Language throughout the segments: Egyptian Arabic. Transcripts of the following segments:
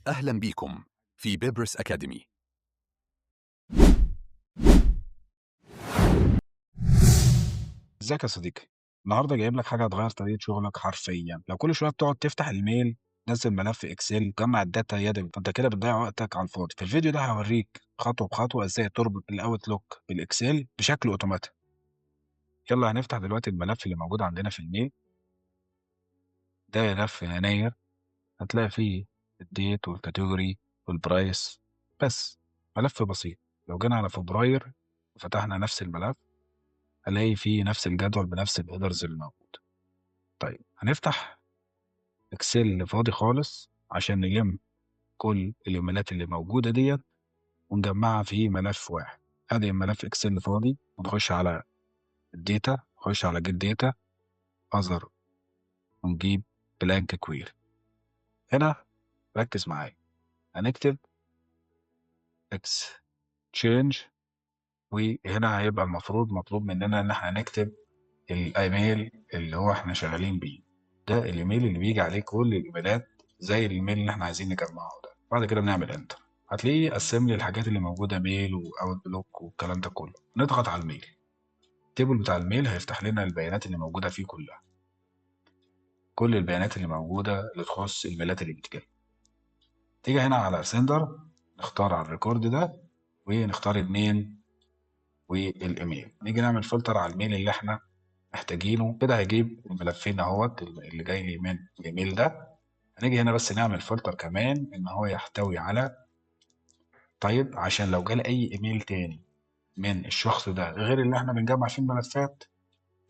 أهلا بيكم في بيبرس أكاديمي. ازيك يا صديقي؟ النهارده جايب لك حاجة هتغير طريقه شغلك حرفيا. لو كل شوية بتقعد تفتح ال mail، تنزل ملف Excel، تجمع ال data يدوي، فانت كده بتضيع وقتك على الفاضي. في الفيديو ده هوريك خطوة بخطوة ازاي تربط ال Outlook بال Excel بشكل اوتوماتيك. يلا هنفتح دلوقتي الملف اللي موجود عندنا في ال mail. ده ملف يناير، هتلاقي فيه ال date وال category وال price، بس ملف بسيط. لو جينا على فبراير وفتحنا نفس الملف هنلاقي فيه نفس الجدول بنفس ال headers اللي موجود. طيب هنفتح Excel فاضي خالص عشان نلم كل الايميلات اللي موجودة ديت ونجمعها في ملف واحد. ادي ملف Excel فاضي، ونخش على ال data، نخش على get data other، ونجيب blank query. هنا ركز معايا، هنكتب Exchange، وهنا هيبقى المفروض مطلوب مننا ان احنا نكتب الايميل اللي هو احنا شغالين بيه. ده الايميل اللي بيجي عليه كل الايميلات زي الايميل اللي احنا عايزين نجمعه ده. بعد كده بنعمل enter، هتلاقيه قسم لي الحاجات اللي موجودة mail و Outlook والكلام ده كله. نضغط على ال mail، ال table بتاع ال mail هيفتح لنا البيانات اللي موجودة فيه كلها، كل البيانات اللي موجودة اللي تخص الايميلات اللي بتجيلنا. تيجي هنا على sender، نختار على ال record ده ونختار ال name والايميل. نيجي نعمل فلتر على ال mail اللي احنا محتاجينه. كده هيجيب الملفين اهوت اللي جاي لي من الايميل ده. هنيجي هنا بس نعمل فلتر كمان ان هو يحتوي على طيب، عشان لو جالي اي ايميل تاني من الشخص ده غير اللي احنا بنجمع فيه الملفات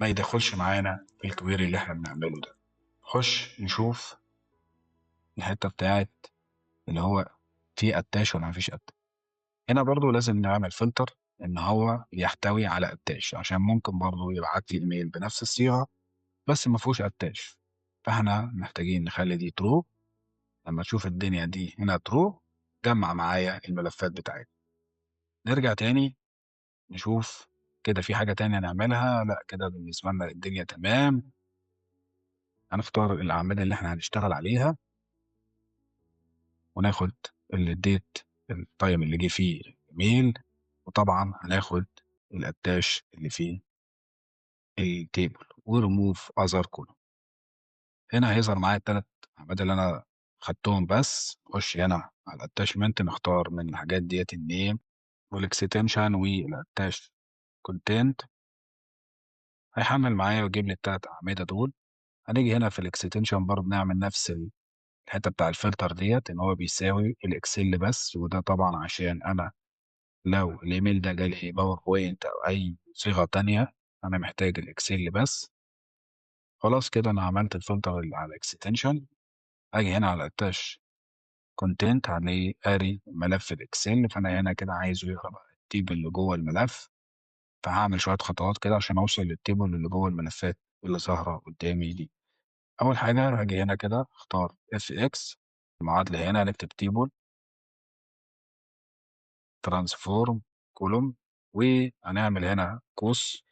ما يدخلش معانا في ال query اللي احنا بنعمله ده. خش نشوف الحتة بتاعت اللي هو في attach ولا مفيش attach. هنا برضو لازم نعمل فلتر ان هو يحتوي على attach، عشان ممكن برضو يبعت لي ايميل بنفس الصيغة بس ما فيهوش attach، فاحنا محتاجين نخلي دي true. لما تشوف الدنيا دي هنا true جمع معايا الملفات بتاعتي. نرجع تاني نشوف كده في حاجة تانية نعملها. لا كده بالنسبة لنا الدنيا تمام. هنختار الأعمدة اللي احنا هنشتغل عليها وناخد ال date ال time اللي جه فيه الايميل، وطبعا هناخد ال attach اللي فيه التيبل وريموف اذر كولوم. هنا هيظهر معايا التلات اعمدة اللي انا خدتهم بس. نخش هنا على ال attachment، نختار من الحاجات ديت ال name وال extension وال attach content. هيحمل معايا ويجيب لي التلات اعمدة دول. هنيجي هنا في ال extension برضه نعمل نفس الحتة بتاع الفلتر ديت ان هو بيساوي ال Excel بس، وده طبعا عشان انا لو الايميل ده جالي PowerPoint او اي صيغة تانية انا محتاج ال Excel بس. خلاص كده انا عملت الفلتر اللي على ال extension. اجي هنا على attach content هلاقيه قاري ملف ال Excel، فانا هنا كده عايزه يقرا بقى ال table اللي جوه الملف، فهعمل شوية خطوات كده عشان اوصل لل table اللي جوه الملفات اللي ظاهره قدامي دي. اول حاجة هاجي هنا كده اختار fx، المعادلة هنا نكتب table transform column، وهنعمل هنا قوس،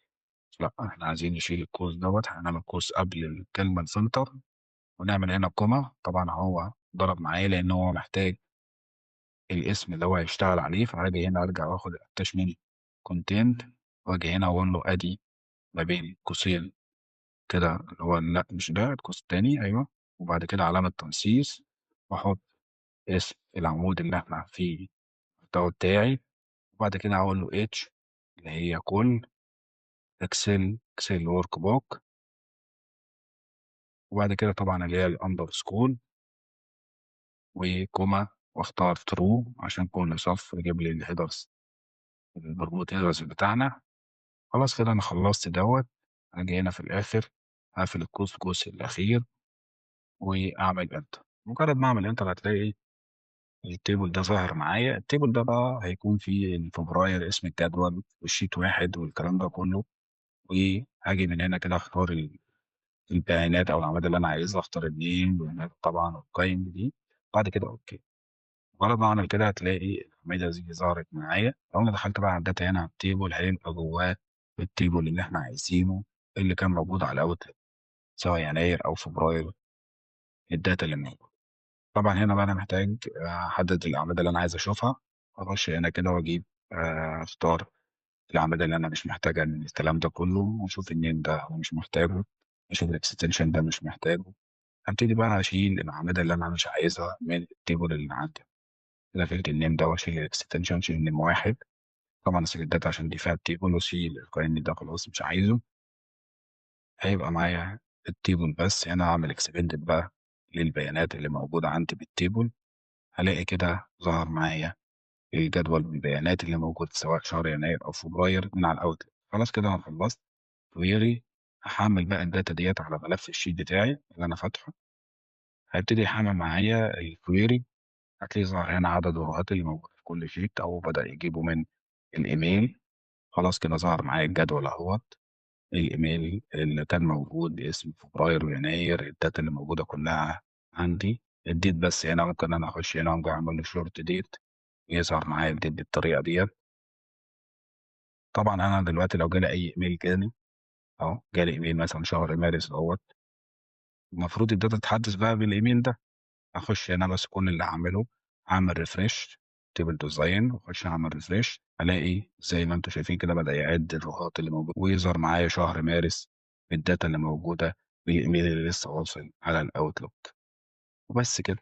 لا احنا عايزين نشيل القوس دوت، هنعمل قوس قبل الكلمة الفلتر، ونعمل هنا comma. طبعا هو ضرب معايا لان هو محتاج الاسم اللي هو هيشتغل عليه، فهاجي هنا ارجع واخد ال attachment content واجي هنا واقول له ادي ما بين قوسين كده اللي هو لا مش ده القوس التاني، ايوه، وبعد كده علامة تنصيص واحط اسم العمود اللي احنا فيه المحتوى بتاعي، وبعد كده هقول له each اللي هي كل Excel Excel workbook، وبعد كده طبعا اللي هي ال underscore و comma، واختار true عشان كل صف يجيب لي ال headers المربوط headers بتاعنا. خلاص كده انا خلصت دوت. هاجي هنا في الاخر هقفل القوس القوس الاخير واعمل enter. مجرد ما اعمل enter هتلاقي ال table ده ظاهر معايا. ال table ده بقى هيكون فيه فبراير اسم الجدول وال sheet واحد والكلام ده كله، وهاجي من هنا كده اختار البيانات او العمود اللي انا عايزها، اختار ال name طبعا والقيم دي، بعد كده okay. مجرد ما اعمل كده هتلاقي الأعمدة دي ظهرت معايا. لو انا دخلت بقى على ال data هنا على ال table هيبقى جواه ال table اللي احنا عايزينه اللي كان موجود على Outlook سواء يناير او فبراير، ال data اللي موجودة. طبعًا هنا بقى أنا محتاج أحدد الأعمدة اللي أنا عايز أشوفها، أخش هنا كده وأجيب أختار الأعمدة اللي أنا مش محتاجها من الكلام ده كله، وأشوف الname ده أنا مش محتاجه، أشوف الextension ده مش محتاجه. هابتدي بقى أشيل الأعمدة اللي أنا مش عايزها من الtable اللي عندي. كده شِلت الname ده وأشيل الextension، أشيل name 1، طبعًا أسيب الdata عشان دي فيها الtable، وأشيل القيم ده خلاص مش عايزه. هيبقى معايا الtable بس. هنا هاعمل expanded بقى للبيانات اللي موجودة عندي بالtable، هالاقي كده ظهر معايا الجدول بالبيانات اللي موجودة سواء شهر يناير أو فبراير من على الOutlook. خلاص كده أنا خلصت query. هاحمّل بقى الdata ديّة على ملف الsheet بتاعي اللي أنا فاتحه. هيبتدي يحمّل معايا الquery، هتلاقي ظهر هنا عدد ال rows اللي موجودة في كل sheet أو بدأ يجيبه من الإيميل. خلاص كده ظهر معايا الجدول أهوّة، الإيميل اللي كان موجود باسم فبراير ويناير، الdata اللي موجودة كلها عندي. الdate بس هنا ممكن أنا أخش هنا وأقوم جاي عامل له short date، يظهر معايا الdate بالطريقة ديّة. طبعًا أنا دلوقتي لو جالي أي إيميل تاني أهو، جالي إيميل مثلًا شهر مارس أهوّة، المفروض الdata تتحدث بقى بالإيميل ده. أخش هنا بس كل اللي هاعمله هاعمل refresh table design وأخش أعمل refresh، ألاقي زي ما أنتم شايفين كده بدأ يعد ال rows اللي موجودة ويظهر معايا شهر مارس بالdata اللي موجودة بالإيميل اللي لسه واصل على الOutlook وبس كده.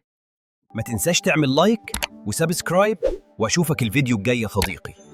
ما تنساش تعمل like و subscribe، واشوفك الفيديو الجاي يا صديقي.